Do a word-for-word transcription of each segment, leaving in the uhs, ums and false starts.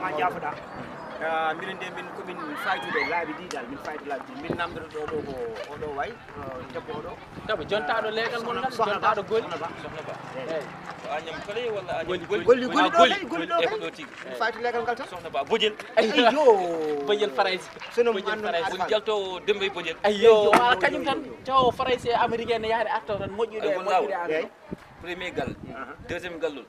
Ma jaafoɗa. Ah, minen de, min ko min faytude laabi ɗi dal, min faytude laabi ɗi. Min namdoto ɗo, ɗo ko oɗo way, eh, debbo oɗo. Tawi jontaaɗo leegal mon ngal, sohna ba, jontaaɗo goli. Sohna ba. Sohna ba. Eyi. Ko Agnam kala walla Agnam Goli, goli? Goli, goli Ah, ɗo goli. Kay, goli ɗo. Eyi, ko ɗo tigi. Min faytude leegal ngal tan. Sohna ba, Bojel. Ayyo. Bojel Farayse. Sono Bojel Farayse. Woni jalto Demba e Bojel. Ayyo, Ayyo, ah, ayyo, kañum tan, ayyo. Taw Farayse e Amérique ne yahde arto tan moƴƴude Ay, e wallaahi. Moƴƴude e Amen. Premier galle, deuxième gallol,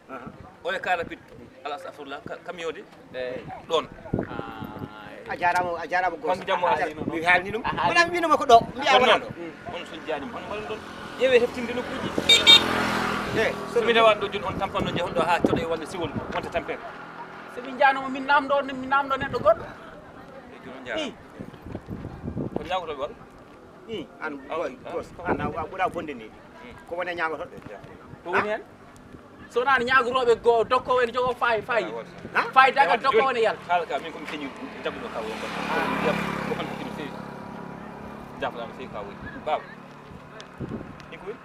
oya car rapide, ala astafurlah, ka- camion de, Eyi. Ɗon. Ah, A jaaraama, a jaaraama, Goos. Kanko jammo A jaaraama. Haalino. Mi haalni ɗum. A haali. Wona mi wiinoma ko ɗo. Mbiya Kono wona noon, ɗo. On so jaanima, hono mbaɗon ɗon? Ƴeewe heftinde nokkuuji. Eyi, so mi rewan ɗo jooni, on tampanno jehon ɗo haa coɗe walla siwol wonta tampere. So min njaanoma, min namdo, min namdo neɗɗo goɗɗo. Eyi, jooni on njaaraama. Ko ñaagotoɓe waɗa? I, an, boy, boss, an a, a ɓura bonde ni. Ko woni ñaagotoɗo? Ko woni hen? So wonani ñaagorooɓe go dokkoowo ene jogoo faay-, faayi-, faayidagal dokkoowo ene yalta. Haala ka, min ko mi feñi jagguɗo ka woni ɗon. Ko on hokkino feewi. Jaafoɗaama feewi ka woni. Baaba. Ni ko woni?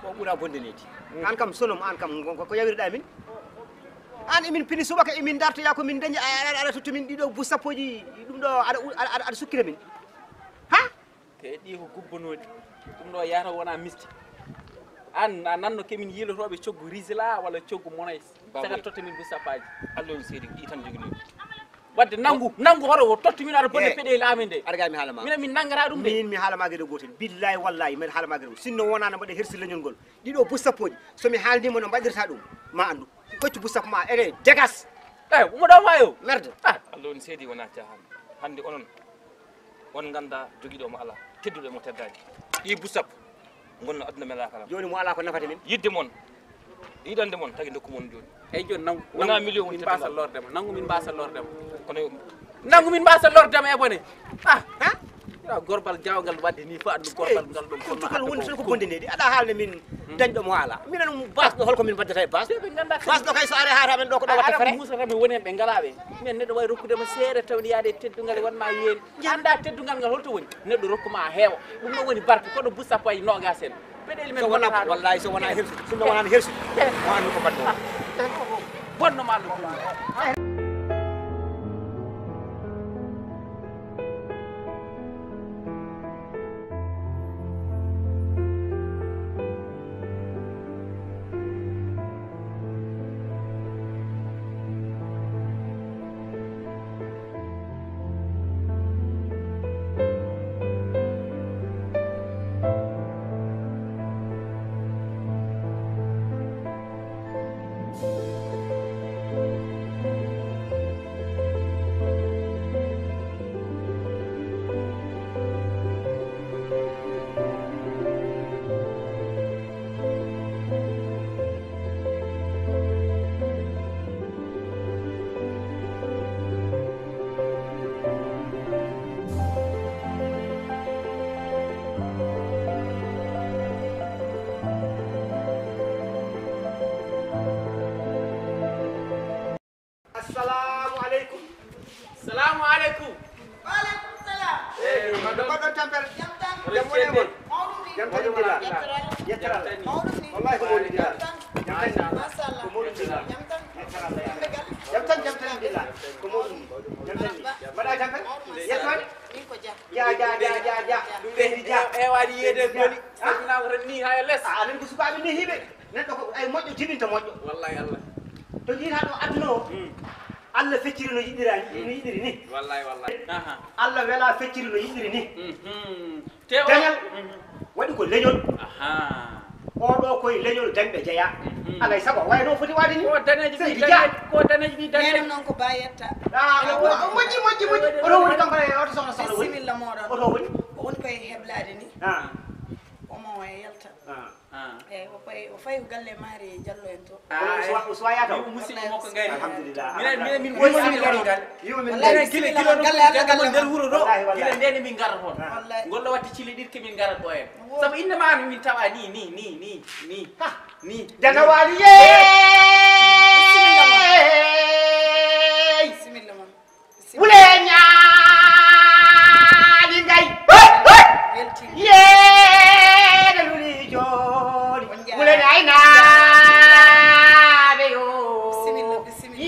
Ko ɓura bonde neydi. An kam sonom, an kam ko, ko yawirɗa min? An emin pini subaka, emin dartoya ko min dañi, a, aɗa, aɗa totti min ɗiɗo bus sappoji, ɗum ɗo aɗa, aɗa, aɗa, aɗa sukkira min. Ha? Te ɗi ko gubbanooɗi. Ɗum ɗo yahata wona miste. An a nanno kemin yiilotooɓe coggu Rizla walla coggu Monay. Saka totta min bus sappaji. Allah on seedi, ɗi tan joginomi. Wadde nanngu, nanngu hoto o totti min aɗa bonde Eh. Peɗeli amen de. Aɗa ga mi haala ma. Minen min nanngata ɗum de. Min mi haala ma gede gotel. Billahi wallahi min haala ma gede gotel. Sinno wona no mbaɗe hersi leñol ngol. Ɗiɗo bus sappoji. So mi haalnima no mbaɗirta ɗum, ma anndu. Koccu bus sappo ma, ene degas. Eh, mo ɗo mayo. Merde. Ah. Allah on seedi wona caahan. Hannde onon on ngannda jogiiɗo mo alaa, tedduɗo mo teddaani. Ɗi bus sappo. Ngonno aduna melaaka lan. Jooni mo alaa ko nafata min? Yidde mon, yiɗande mon, tagi ndokku mon jooni. Eyi jooni nangu, wona nangu million woni min mbasa lorde ma, nangu min mbasa lorde ma. Kono nangu min mbasa lorde ma e bone. Ah, ha? Ya gorbal jawgal wadde ni fa andu gorbal ngal ɗum. Ko tukal woni tan ko bonde nde. Aɗa haalna min dañɗo mo alaa. Minen basɗo holko min mbaddata e basɗo? Ɓe ngannda basɗo kay so are haata men ɗo ko ɗo watta fere. Musa tan mi woni ɓe ngala ɓe. Men neɗɗo wawi rokkude ma seere tawde yaade e teddungal wonma yeeni. Annda teddungal ngal holto woni. Neɗɗo rokkuma a heewa. Ɗum ɗo woni barke, kono bus sappo e noogas en. Peɗeli men so wona, wallaahi, so wona hersude, sinno wonani hersude, mo andu ko mbaɗɗo. Bonno ma ɗum. Assalamu aleykum. Salamu aleykum. Wa aleykum salam. Eh, mbaɗɗon tampere? Jam tan. Jam woni e mon? Mawɗum ni. Jam tan, alhamdulillah. Yettoral. Yettoral. Mawɗum ni. Wallahi ko mawɗum ni. Jam tan. Jam tan. Machallah. Ko mawɗum ni. Jam tan. Yettoral. Yimɓe galle? Jam tan, jam tan, alhamdulillah. Ko mawɗum ni. Jam tan ni. Mbaɗa tampere? Mawɗum ni. Yettoode? Min ko Dia. Dia, Dia, Dia, Dia, Dia. Ɗum ɓeydi Dia. E, e waɗi yeede e goli. Salminaama tan ni haa e les. Ah, amin ko sukaaɓe ni hiɓe. Neɗɗo ko ay moƴƴo jibinta moƴƴo. Wallahi Allah. To jiitaa ɗo aduna o, Allah fecciri no yiɗira, no yiɗiri ni. Wallahi, wallahi. Aha. Allah wela fecciri no yiɗiri ni. Mhm. Te o dañal waɗi ko leñol. Aha. Oɗo koye leñol dañɓe jeya. Mhm. Alay sago, way no foti waade ni. Ko daneeji ɗi dañe, ko daneeji ɗi dañe. Nena noon ko ba yetta. Ah, o moƴƴi, moƴƴi, moƴƴi. Oto woni kanko e oto sohna sohna woni. Bisimilla moɗon. Oto woni. O woni koye heblaade ni. Ah. Omo e yalta. Ah. Ah. Eyi, o fayi, o fayi ko galle Maari Jallo en to. Ah, o suwa-, o suwaya taw. Yo musiɗɗo makko ngari. Alhamdulillah. Minen, minen, min woni min ngari ngal. Yo min ngari. Gila, gila ɗo galle, galle nder wuro ɗo. Wallahi, wallahi. Gila ndeni min ngara toon. Ah. Wallahi. Ngol ɗo watti cili ɗiɗi ke min ngara ɗo en. Wo- Sabu innde ma min tawa ni, ni, ni, ni, ni. Ha. Ni. Janawali ye. Bisimilla ma. Bisimilla ma. Wule ñaali ngay. Yeede luli jooni. Wule aynaaɓe yo. Bisimilla, bisimilla.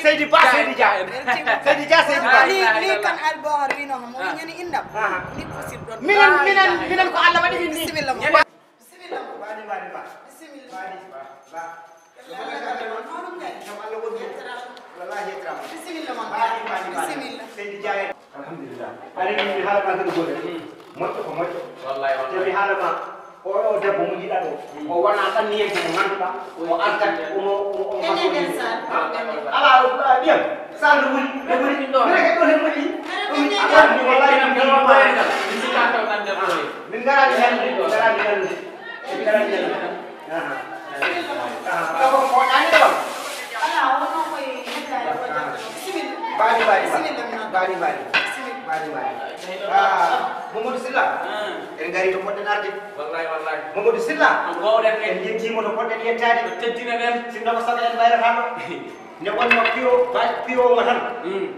Seydi Ba, Seydi Dia. Seydi Dia, Seydi Ba. Li, li kan Albohar wino mo ñani indam. Ni ko sir don. Minen, minen, minen ko Allah waɗi min ni. Bismillah mo. Bismillah mo. Bani, bani, ba. Bismillah. Bani, ba, ba. Yo Allah waɗan mo. Jam Allah woni. Wallahi yettirama. Bismillah mo. Bani, bani, ba. Bismillah. Seydi Dia. Alhamdulillah. Ari mi haala ma tan goto. Moƴƴo ko moƴƴo. Wallahi, wallahi. Te mi haala ma, oɗo debbo mo jiɗɗa ɗo, o wona ɓanniyanke mo ngannduɗaa, o artat, omo, omo, omo Enen nder saare, ala, ala, ɓiyam, saare no woni, no woni, minen ke ɗo hen moƴƴi. Ɗum, ala, mi wallahi, mi mi sikka taw nan nder ɗo. Min ngaraani heen, min ngaraani heen. Min ngaraani heen. Aha. Aha. Ko, ko, ko, ɗaani ɗo. Ala, o wonno koye yettaade ko jam. Bismillah. Mbaadi, mbaadi, mbaadi. Bismillah. Mbaadi, mbaadi. Bismillah. Mbaadi, mbaadi. Ah, Mamadou Sylla. Ah. En ngari to poɗɗen arde. Wallahi, wallahi. Mamadou Sylla. Ko gowɗen en. En yettiima to poɗɗen yettaade. Ko teddina ɗen. Sinno ko sago en mbayrataa ɗo. Nde wonno piyo, ba-, piyo mo tan. Mm.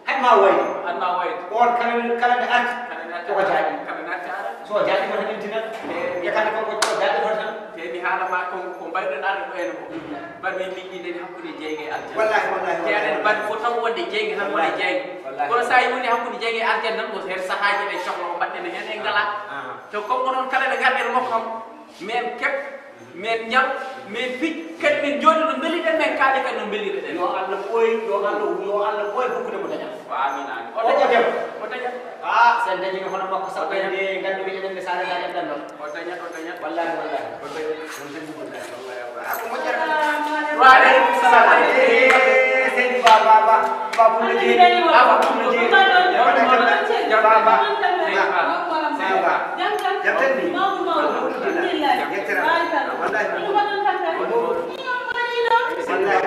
Hay ma wayde. Hay ma wayde. Ko on kala, kala nde arti. Kala nde arti. Ko jaaɗi. Kala nde arti ara. So jaaɗi ko tan intina. Eh. Yetande ko ko jaaɗi ko tan. Te mi haala ma ko, ko mbayɗen arde ko ene ko. Mm. Mbaɗ min liggi nden hakkunde jeyge e aljanna. Wallahi, wallahi, wallahi. Te aɗen mbaɗ fof taw wonde jeyge tan woni jeyge. Wallahi. Kono sa yi woni hakkunde jeyge e aljanna noon, ko heen sahaaji ɗen cohla ko mbaɗɗen heen en ngalaa. Ah. To comme ko noon kala ɓe ngarɗen mokko kam, men keɓ, men ñaw, men pij, kadi men jooɗi no mbelliɗen, men kaaɗe kadi no mbelliɗen. Yo Allah ɓooy, yo Allah, yo Allah ɓooy hokkude mo dañal. Ko amiin, amiin. O dañat, o dañat. Ah, sen dañi hono makko sappo e nde nganndu mi enen ɓe sare dañat ɗan ɗon. O dañat, o dañat. Wallahi, wallahi. O dañat. On dañi wallahi, wallahi, wallahi. Ah, ko moƴƴere. Wa aleykum salam. Eh, seydi ba, ba, ba, ba, Pullo Jeeri. Ba, ba, Pullo Jeeri. Ba, ba. Seydi ba. Seydi ba. Jam tan ni. Alhamdulillah. Yettere. Wallahi. Wallahi,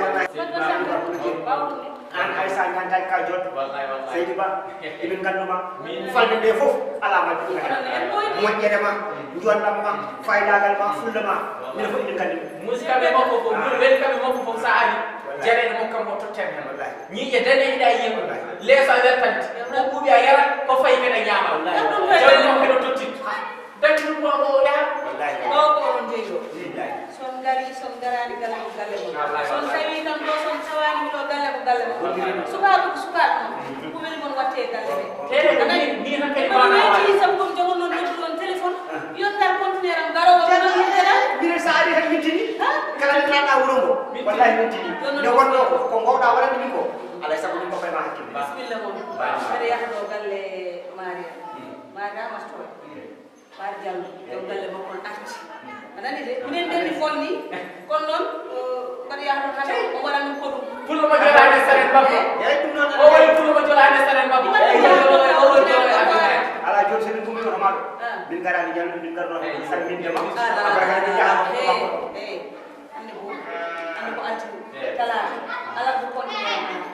wallahi. Seydi ba, ba, Pullo Jeeri. An hay sa ñantaki ka jot. Wallahi, wallahi. Seydi Ba, emin nganndu ma. Min. Falde nde fof, ala ma ɗum. Moƴƴere ma, njonɗam ma, faydaagal ma, fulla ma. Minen fof emin nganndi ɗum. Musikkaaɓe makko fof, moni welkaaɓe makko fof, so ari, wallahi, jareeɗe makko kam o tottani hen. Wallahi. Ñiiƴe daneeje ɗa yiya. Wallahi. Leeso a wertante. Ko ɓuuɓi a yarat, ko fayi kadi a ñaama. Wallahi. Jawdi makko kadi o tottitto. Dañi ɗum ko o yaha. Wallahi. O ko onon jeyi o. Billahi. Son ngari, son ngaraani galle ko galle mon. Wallahi, wallahi. Son tawi kam ɗo, son tawaani mi ɗo galle ko galle mon. Wallahi. Sukaaɓe ko sukaaɓe mon. Ko weli mon watte e galle ɓe. Tele ko ni, ni hakkadi kono baana weeti wallahi. Sam kon jogo non noddu on téléphone. Yottal conteneur am garowo non yottal. Minen sa ari tan mintini. Ha? Kala nde naɗɗa wuro ngo. Mintini. Wallahi mintini. Nde wonno ko, ko ngowɗa waɗande min ko. Alay sago min ko fayma hakkille. Bismillah mon. Ba. Mbeɗa yaha ɗo galle Maria. Hmm. Maria Mastoy. Hmm. Baar Jallo, yo galle makko on arti. A nani de, minen ndenni fonni, kono noon, o, mbaɗa yaha toon hannde, o waɗa min ko ɗum. Pullo mo jolaani e saren makko. Eh? Eeyi, ɗum noon. O waɗi pullo mo jolaani e saren makko. Ɗum waɗi pullo mo jolaani e saren makko. Alaa, jooni so min ngummiima to maa ɗo, ah, min ngaraani ñallude, min ngarno heen salminde ma. Alaa. Après kadi min njaha to makko ɗo. Eeyi, eeyi. Hannde ko, hannde ko altine. Eeyi. Talaata. Alarba ko on ñaama.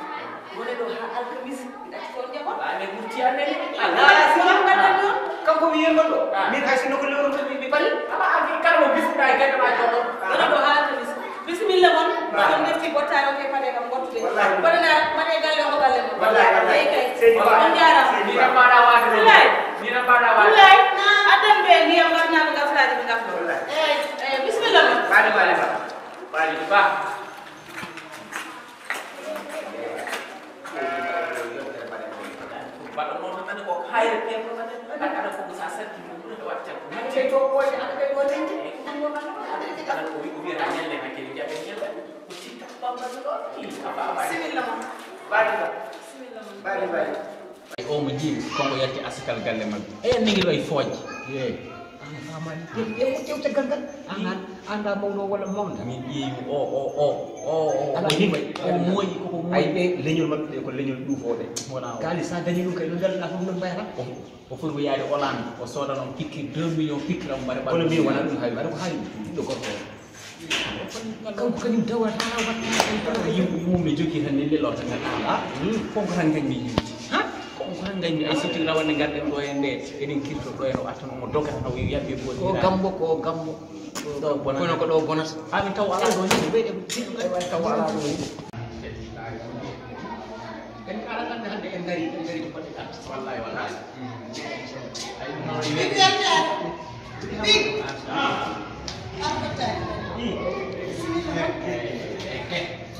Woni ɗo haa alkamisa. Ɗacci toon njaɓa. Ane murti ane. Ah, si on mbaɗɗen noon. Kanko wiyen ɗo. Ah. Min hay sinno ko lewru to mi, mi ɓari. Awa, a fi kala mo bismillah e galle ma joɗo. Ah. Woni ɗo haa alkamisa. Bismillah mon. Ah. On defti bottaare o ke paɗe kam gottude. Wallahi. Mbaɗana, mbaɗe galle o galle mon. Wallahi, wallahi. Eeyi kay. Seydi Ba. On jaaraama. Seydi Ba. Ni na mbaɗa waade. Wallahi. Ni na mbaɗa waade. Wallahi. Addan ɓe ndiyam mbaɗanaaɓe gaflaaji ɓe gafloo. Wallahi. Eeyi, eeyi, bismillah mon. Baali, baali, ba. Baali, ba. Baɗa noon tan ko kayre peepo tan. Aɗa ko sa satti mo ɓuri watta. Mate to ko aɗa ɓe ɗo tan. Aɗa ko wi ko wiyata ñande hakkille jaɓe ñande. Ko tikka bamba ɗo. Ii, a faama. Bismillah ma. Baali ba. Bismillah ma. Baali, baali. Ay, o mo jiimi, konko yalti asakal galle maɓɓe. Eyi, nigi ɗo e fooƴe. Eyi. An a faamaani. Ƴeew, ƴeew, ƴeew caggal ngal. An, an, an a mawɗo walla mawnda? Min ƴeewi o, o, o, o, o, ala o yimɓe, o mooyi, koko mooyi. Ay, ɓe leñol maɓɓe ɓe ko leñol ɗuufooɓe. Wona o. Kaalis sa dañi ɗum kay, no mbelɗa fof no mbayata? O, o foti ko yaade Hollande, o sooda noon pikkir deux millions pikkir am mbaɗa. Kono min wona ɗum hay. Mbaɗa ko hay. Ɓiɗɗo gorko o. Kanko kañum dawata, watta, yim-, yimum ne jogii tan ne lelorta tan. Ah, hmm, kanko tan ngañmi yimde. Ha? Kanko tan ngañmi, ay sotti rawande ngarɗen ɗo e nde, eɗen kirto ɗo e no artan omo doga tan, o yiyat ɓe boni. Ko gambo, ko gambo. Ɗo bonata. Kono ko ɗo bonata. Ha, min taw alaa ɗo ni, ɓe, ɓe, ɓe, taw alaa ɗo ni. En kala tan hande en ngari, en ngari ko foti arde. Wallahi, wallahi.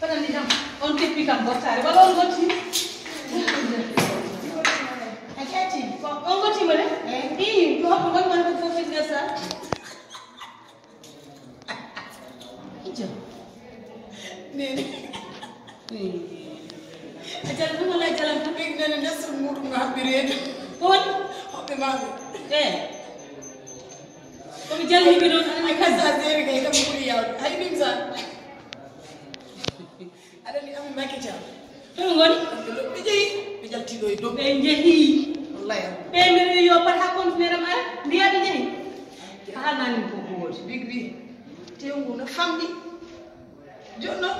Fanandi kam, on teppi kam bottaare, walla on gotti? A jaati? Ko on gotti mo de? Eh. Ii, ko hokko gon man ko fof fitna sa. Ijo. Nene. Ii. A jalan ɗum walla a jalan ɗum? Ɓe nene nde sun muɗum no haɓɓi reedu. Ko woni? Hoɓɓe maɓɓe. Eh. Ko mi jalliɓe ɗon, aɗa andi kadi. Sa seeri kay, kam ɓuri yawde. Hay ɗum sa. Aɗa andi Ami Macky Thiam. Ɗum woni? Kamɓe ɗo ɓe jeyi, ɓe jalti ɗo e dow. Ɓe jehi. Wallahi. Ɓe mbiɗo yo pat ha conteneur am ara, mbiya ɓe jehi. Ko haalnani ko ko woni. Big bi, tewngu no famɗi. Jooni noon,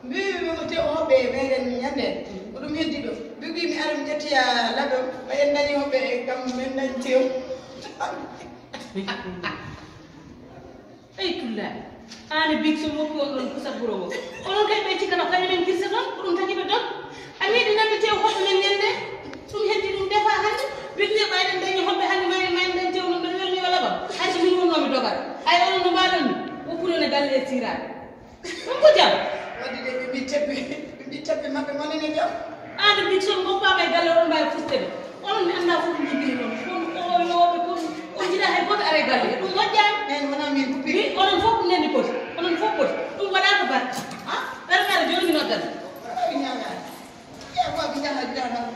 mbiimi ɓe ko tew hoɓɓe e meɗen ñande. Ko ɗum heddi ɗo. Big bi, mi ara mi ƴettoya laɗo, ɓay en dañi hoɓɓe e kam men dañi tew. Ey tullaani, aan e Big so mokki on ɗon pusa guro ngo. Onon kay ɓe cikkata kañum en kirsa toon, ko ɗum tagi ɓe toon. A meeɗi nande tew hoɗɗo men ñande? Ɗum heddi ɗum defa hannde. Big wi ɓay ɗen dañi hoɓɓe hannde, ma en, ma en dañ tew no mbeɗa welni o laɓam. Hay so min wonnoo mi dogat. Hay onon no mbaɗon mi? Woppude ne galle e siraaɓe. Ɗum ko jam. Wadde de ɓe mbi tebbe, ɓe mbi tebbe maɓɓe mone ne jam. Aan e Big so ngoppaama e galle oɗon mbaawi fuste ɓe. Onon mi anndaa fof ko njogiri ɗon. Kon oolooɓe kon, on njiɗaa hay gooto ara e galle. Ɗum moƴƴaani. Ɓeen wonaa min ko Big. Wi onon fof ko ndenndi poti. Onon fof poti. Ɗum waɗaa ko batte. Ha? Ɓernaare jooni mi noddan. Ay, ñaagaani. Ƴeewa ko Big ñaagaani, ñaagaani.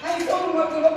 Hay so on moƴƴo